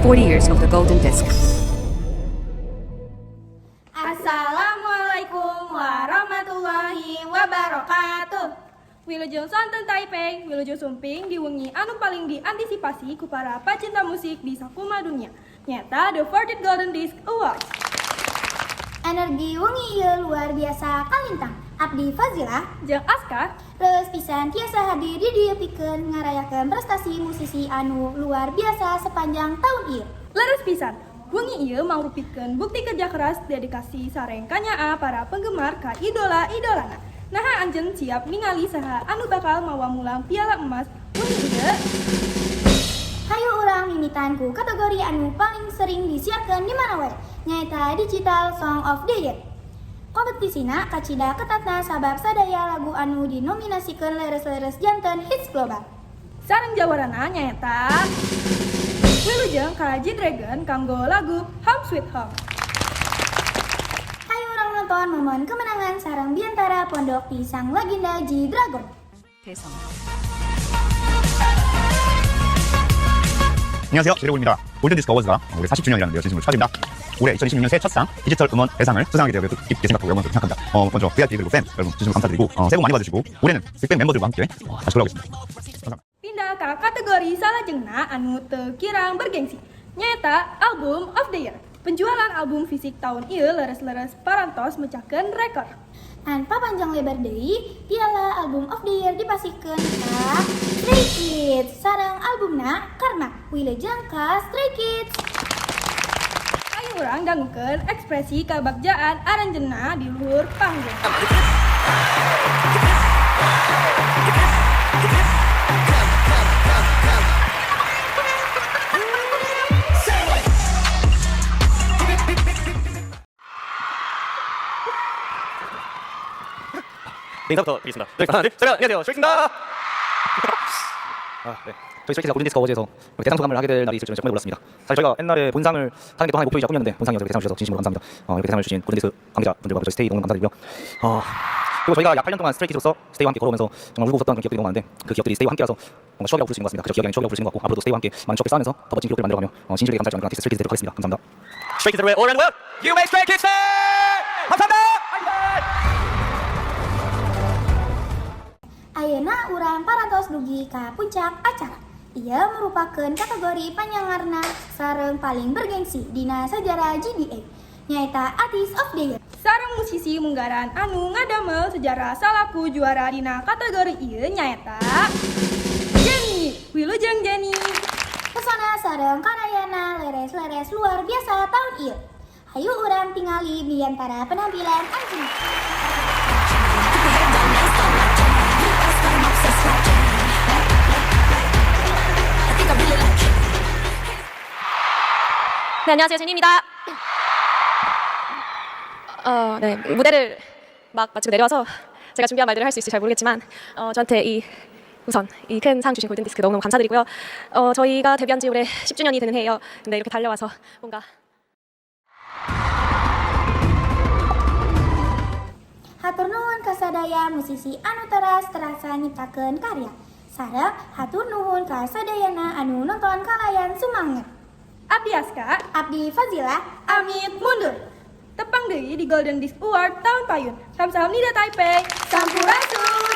40 years of the Golden Disc. Assalamualaikum warahmatullahi wabarakatuh. Wilujeng sonten Taipei, wilujeng sumping di wengi anu paling diantisipasi ku para pacinta musik di sakumaha dunia. Nyaeta The 40th Golden Disc Awards. Energi wengi ieu luar biasa kalintang. Abdi Fazila Jeung Aska, reueus pisan tiasa hadir di dieu pikeun ngarayakeun prestasi musisi anu luar biasa sepanjang tahun ieu. Leres pisan. Wengi ieu mangrupikeun bukti kerja keras, dedikasi sareng kanyaah para penggemar ka idola-idolana. Naha anjeun siap ningali saha anu bakal mawa mulang piala emas wengi ieu? Hayu urang mimitan ku kategori anu paling sering disiarkeun di mana wae, nyaeta Digital Song of the Year. Kompetisina kacida ketatna sabab sadaya lagu anu dinominasikeun leres-leres janten hits global. Sareng jawarana nyaeta Wilujeng ka G-Dragon kanggo lagu Home Sweet Home. Hayu urang nonton momen kemenangan sareng biantara pondok di sang legenda G-Dragon. 대성. 안녕하세요. 제로입니다. 골든디스크 어워즈가 올해 40주년이라는데요. 진심으로 축하드립니다. 올해 2026년 새해 첫상 디지털 음원 대상을 수상하게 되어 깊게 생각하고 영광스럽게 생각합니다. 먼저 VIP 그리고 팬 여러분 진심으로 감사드리고 새해 복 많이 받으시고 올해는 빅뱅 멤버들과 함께 다시 돌아오겠습니다. 감사합니다. Pindah ka kategori salajengna anu teu kirang bergengsi. Nyaeta Album of the Year. Penjualan album fisik tahun ieu leres-leres parantos mecahkeun rekor. Tanpa panjang lebar deui, piala Album of the Year dipasihkeun ka Stray Kids sareng albumna Karma. Wilujeng ka Stray Kids. Ayo urang dangukeun ekspresi kabagjaan aranjeunna di luhur panggung. 네, 인사부터 드리겠습니다. 네, 하나, 둘, 셋, 안녕하세요. 스트레이키즈입니다. 아, 네. 저희 스트레이키즈가 골든디스크 어워즈에서 대상 소감을 하게 될 날이 있을 줄은 정말 몰랐습니다. 사실 저희가 옛날에 본상을 하는 게 또 하나의 목표이자 꿈이었는데 본상이 이렇게 대상을 주셔서 진심으로 감사합니다. 이렇게 대상을 주신 골든디스크 관계자분들과 저희 스테이 너무 감사드리고요. 그리고 저희가 약 8년 동안 스트레이키즈로서 스테이와 함께 걸어오면서 정말 울고 웃었던 그런 기억들이 너무 많은데 그 기억들이 스테이와 함께라서 뭔가 추억이라고 부를 수 있는 것 같습니다. 그저 기억이 아닌 추억이라고 부를 수 있는 것 같고 앞으로도 스테이와 함께 많은 추억을 쌓으면서 더 멋진 기록들을 만들어가며 진실되게 감사할 줄 아는 그런 아티스트 스트레이키즈 되도록 하겠습니다. 감사합니다. Stray Kids everywhere, all around the world. You make Stray Kids day! 감사합니다. Ayeuna urang parantos dugi ka puncak acara. Ieu merupakan kategori panyangarna sareng paling bergengsi dina sejarah GDA, nyaeta Artist of the Year. Sareng musisi munggaran anu ngadamel sejarah salaku juara dina kategori ieu nyaeta Jennie. Wilujeng, Jennie. Pesona sareng karayana leres-leres luar biasa tahun ieu. Hayu urang tingali biantara penampilan anjeunna. 네, 안녕하세요. 제니입니다. 네. 무대를 막 마치고 내려와서 제가 준비한 말들을 할 수 있을지 잘 모르겠지만, 저한테 우선 이 큰 상 주신 골든디스크 너무너무 감사드리고요. 저희가 데뷔한 지 올해 10주년이 되는 해예요. 근데 이렇게 달려와서 뭔가 Hatur nuhun ka sadaya musisi anu teras terasa nyiptakeun karya. Sareng hatur nuhun ka sadayana anu nonton kalayan sumanget. Abdi Aska, Abdi Fazila, amit mundur. Tepang deui di Golden Disc Award tahun payun. Kamsahamnida, Taipei. Sampurasun.